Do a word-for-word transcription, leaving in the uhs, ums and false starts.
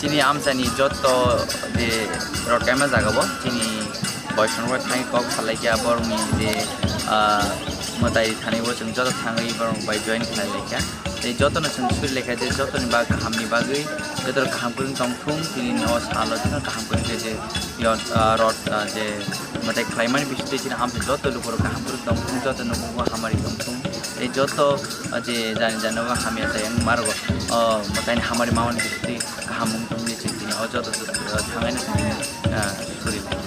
Chini amchaini jotto je rot kaima jaga bo chini boyfriend rok thani kok salai kha borokni je, ah, mwtai thani bo chwng joto thangwi borok bai join khlai lai kha. Tei jotono chwng suri lai kha je jotoni bag kahamni bagwi, joto kaham kwrwng tong thung, tini o salo jeno kaham kwrwng khe je yon, ah, rot, ah, je mwtai khlaimani bisingtwi chini amchaini joto lukurok kaham kwrwng tong thung, joto nukhungo hamari tong thung. Tei joto, ah, je jani jani o hamya chayang marogo, oh, mwtaini hamari mamani bisingtwi kaham wng thung je chwng tini o joto, ah, thangaino chwng tini, ah, suri lai.